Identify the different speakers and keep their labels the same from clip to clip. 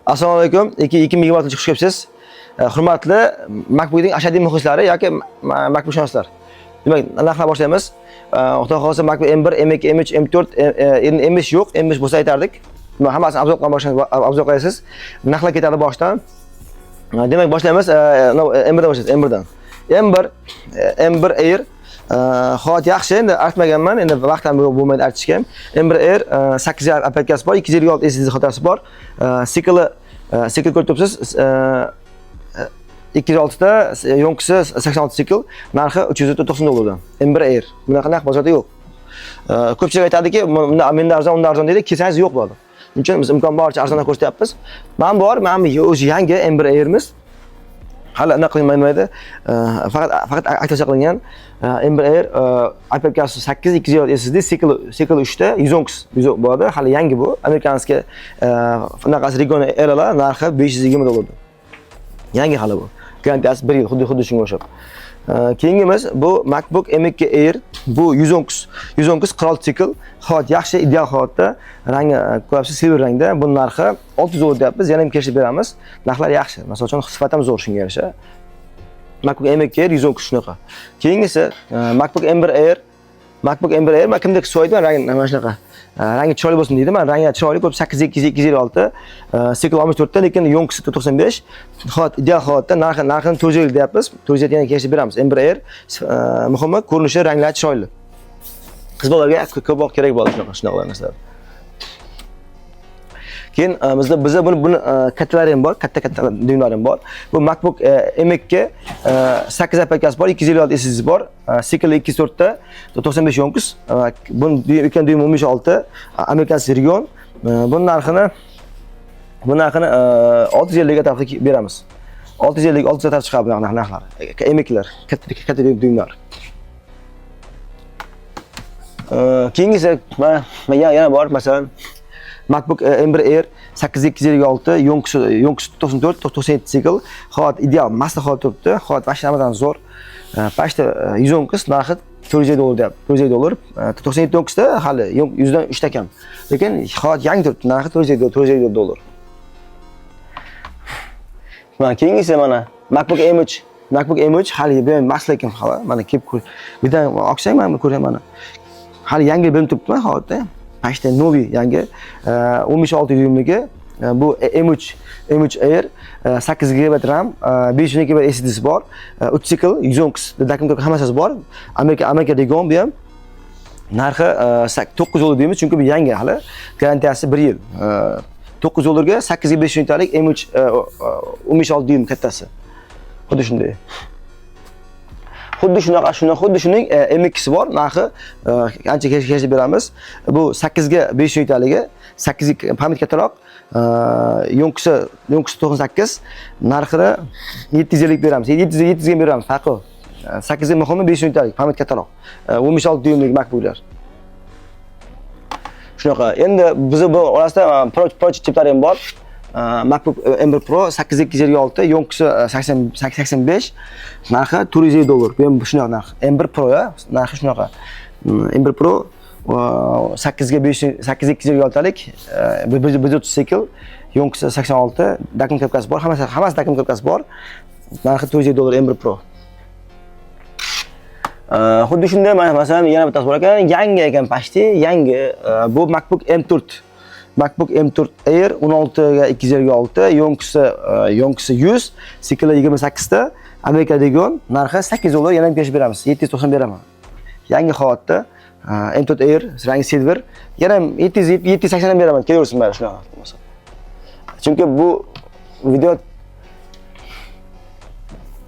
Speaker 1: Assalomu alaykum. 2024 xush kelibsiz. Hurmatli MacBook'ning ashaddiy muxlislari yoki MacBook shunoslar. Demak, narxlar boshlaymiz. Xudo xohlasa MacBook M1, M2, M3, M4, endi M5 yo'q, M5 bo'lsa aytardik. Demak, hammasini обзор qilib boshlaymiz, обзор qilasiz. Narxlar ketadi boshdan. Demak, boshlaymiz. M1 dan boshlaymiz, M1 dan. M1, M1 Air holat yaxshi, endi artmaganman, endi vaqt ham bo'lmaydi artishga ham. M1 Air 8 оперативка si bor, 256 SSD xotasi bor. Sikli sikl ko'rib turibsiz. 206 ta, ёмкость i 86 sikl, narxi 390 dollardan. M1 Air. Bunaqa narx bozorda yo'q. Ko'pchilik aytadiki, bunda menda arzon, unda arzon deydi, kelsangiz yo'q bo'ladi. Shuning uchun biz imkon boricha arzondan ko'rsatyapmiz. Mana bor, mana bu o'zi yangi M1 Air'imiz. Hali anaqa qilinmaydi. Faqat aktivatsiya qilingan M1 Air оперативка si 8, 256 SSD, sikl 3 ta 110 110 bo'ladi. Hali yangi bu. Американский anaqasi region RLA narxi 520 dollardan. Yangi hali bu. Garantiyasi 1 yil, xuddi shunga o'xshab. Keyingimiz bu MacBook M2 Air. Bu 110 110 46 sikl. Holat yaxshi, ideal holatda. Rangi ko'ryapsiz, silver rangda. Bu narxi 600 dollar deyapmiz. Yana ham kelishib beramiz. Narxlar yaxshi. Masalan uchun sifati ham zo'r shunga yarasha. MacBook M2 Air 110 shunaqa. Keyingisi MacBook M1 Air. MacBook M1 Air man kimdir so'raydi, rangi mana shunaqa. Rangi chiroyli bo'lsin deydi. Man rangi chiroyli ko'p 8 256, sikl 64 ta, lekin ёмкость i 95. Holat ideal holatda, narxini 450 deyapmiz. 450 yana kelishib beramiz. M1 Air muhimi ko'rinishi, ranglari chiroyli. Qiz bolalarga ko'proq kerak bo'ladi shunaqa narsalar. Keyin bizda buni kattalari ham bor, katta-katta dyumlari ham bor. Bu MacBook M2 8 оперативка si bor, 256 SSD bor, sikl 204 ta, 95 ёмкость. Buni ekran dyum 15.6, американский region. Bu narxini 650 ga atrofida beramiz. 650 600 atrofida chiqadi bunaqa narxlar. M2lar, katta katta dyumlar. Keyingisi mana yana bor, masalan MacBook M1 Air 8256, ёмкость i 94, 97 sikl. Holat ideal, mast holat turibdi. Holat вообще hammadan zo'r. Почти 110, narxi 450 dollar deyapti. 450 dollar. 97 ёмкость da hali 100 dan 3 ta kam. Lekin holat yangi turibdi, narxi 450 450 dollar. Mana keyingisi mana MacBook M3. MacBook M3 hali bu ham mast, lekin hali mana kelib ko'r. Birdan ochsang mana ko'raman mana. Hali yangi bilinib turibdi holatda. Почти новый, yangi. 15.6 dyumligi. Bu M3, M3 Air 8 GB RAM, 512 GB SSDsi bor. 3 sikl, 110 dokument hammasi bor. Amerika region bu ham. Narxi 9 dollar deymiz, chunki bu yangi hali. Garantiyasi 1 yil. 9 dollarga 8 ga 5 talik M3 15.6 dyum kattasi. Xuddi shunday. Xuddi shunaqa, shuni xuddi shuning M2si bor, narxi ancha kelishib beramiz. Bu 8 ga 5 taligi, 8 ga память kattaroq, ёмкость i 98, narxini 750 beramiz. 700 700 ga beramiz, farqi yo'q. 8 ga muhimi 5 talik, память kattaroq. 15.6 dyumlik MacBooklar. Shunaqa. Endi bizni bu orasida Pro chiplar ham bor. MacBook M1 Pro 8256, ёмкость i 80 85, narxi 450 dollar. Bu ham shunaqa narx. M1 Pro ya, narxi shunaqa. M1 Pro 8 ga 5 8256 talik, 130 sikl, ёмкость i 86, dokument kapkasi bor, hammasi dokument kapkasi bor. Narxi 450 dollar M1 Pro. Xuddi shunday mana masalan yana bittasi bor ekan, yangi ekan, почти yangi. Bu MacBook M4. MacBook M4 Air 16 ga 256, ёмкость i 100, sikli 28 ta, Amerika region, narxi 8 dollar, yana ham kelishib beramiz. 790 beraman. Yangi holatda M4 Air rangi silver, yana ham 700 780 ham beraman. Kelaversin mayli shunaqa bo'lmasa. Chunki bu video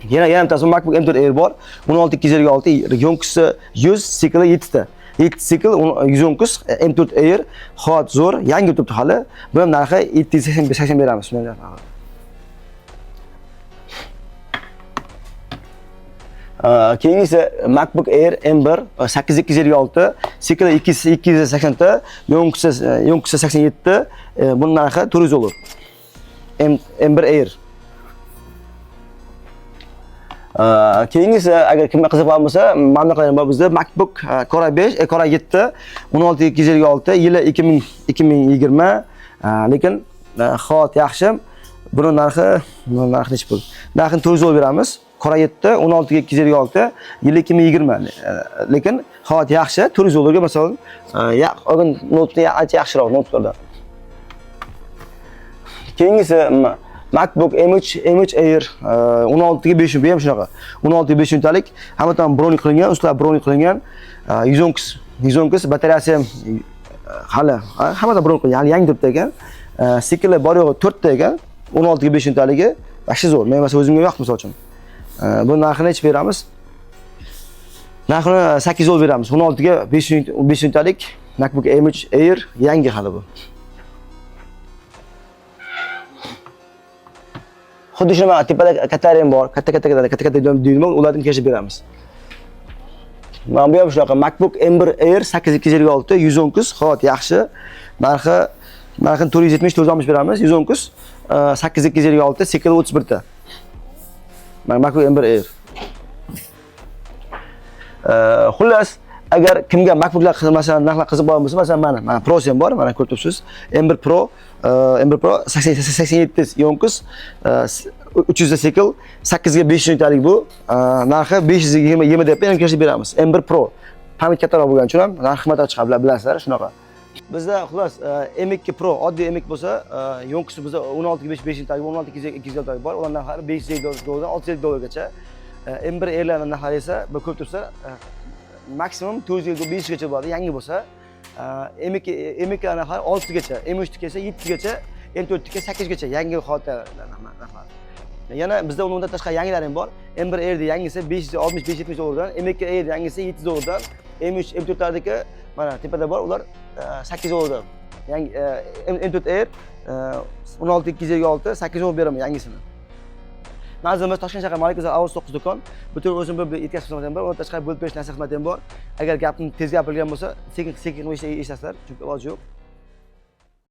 Speaker 1: yana bittasi MacBook M4 Air bor. 16 256, ёмкость i 100, sikli 7 ta. 7 sikl 110 M4 Air holat zo'r, yangi turibdi hali. Bu ham narxi 780 80 beramiz shunday. Keyingisi MacBook Air M1 8256, sikli 280 ta, ёмкость i 87, buning narxi 400 dollar. M1 Air. Keyingisi agar kimga qiziqgan bo'lsa, mana bunaqalar bor bizda MacBook Core i5, Core i7 16 256, yili 2000 2020, lekin holat yaxshi. Buni narxi nechi pul? Narxini 400 dollar beramiz. Qora 7 16 ga 256, yili 2020. Lekin holat yaxshi, 400 dollarga masalan, olgan noutbukdan ancha yaxshiroq noutbuklardan. Keyingisi MacBook M3 Air 16 ga 500, bu ham shunaqa. 16 ga 500 talik, hamma tomon bronik qilingan, ustlari bronik qilingan. 110 batareyasi ham hali hammada bronik qilingan, hali yangi turibdi ekan. Sikli bor yo'g'i 4 ta ekan. 16 ga 500 taligi вообще zo'r. Men masalan o'zimga yoqdi misol uchun. Bu narxini necha beramiz? Narxini 800 dollar beramiz. 16 ga 500 talik MacBook M3 Air yangi hali bu. Xuddi shunaqa tepada kattalari ham bor, katta deyman, ularni kelishib beramiz. Mana bu ham shunaqa MacBook M1 Air 8256 110 holat yaxshi. Narxini 470 460 beramiz. 110 8256 sekil 31 ta. Mana MacBook M1 Air. Xullas, agar kimga MacBooklar masalan narxlar qiziq bo'lgan bo'lsa, masalan mana Pro ham bor, mana ko'rib turibsiz. M1 Pro, M1 Pro 87 yonkuz 300 sekil 8 ga 500 talik bu. Narxi 520 deb ham kelishib beramiz. M1 Pro pamять kattaroq bo'lgani uchun ham narxi qimmatroq chiqadi, bilasizlar, shunaqa. Bizda xullas M2 Pro oddiy M2 bo'lsa, yonkusi bizda 16 ga 5 talik, 16 250 talik bor. Ular narxlari 550 dollardan 650 dollargacha. M1 Airlarning narxlari esa bu ko'p tursa maksimum 450 500 gacha bo'ladi, yangi bo'lsa. M2 narxlari 600 gacha, M3 niki esa 700 gacha, M4 niki 800 gacha yangi holatda narxlar. Yana bizda undan tashqari yangilari ham bor. M1 Air yangisi 560 570 dollardan, M2 Air yangisi 700 dollardan, M3 M4 lardiki mana tepada bor, ular 800 dollardan. Yangi M4 Air 16 256 800 dollar beraman yangisini. Manzilimiz Toshkent shahri Malik Guzar 69 do'kon. Butun o'zim bir yetkazish xizmati ham bor, undan tashqari bo'lib berish nasihat xizmati ham bor. Agar gapni tez gapirilgan bo'lsa, sekin sekin eshitasizlar, chunki iloji yo'q.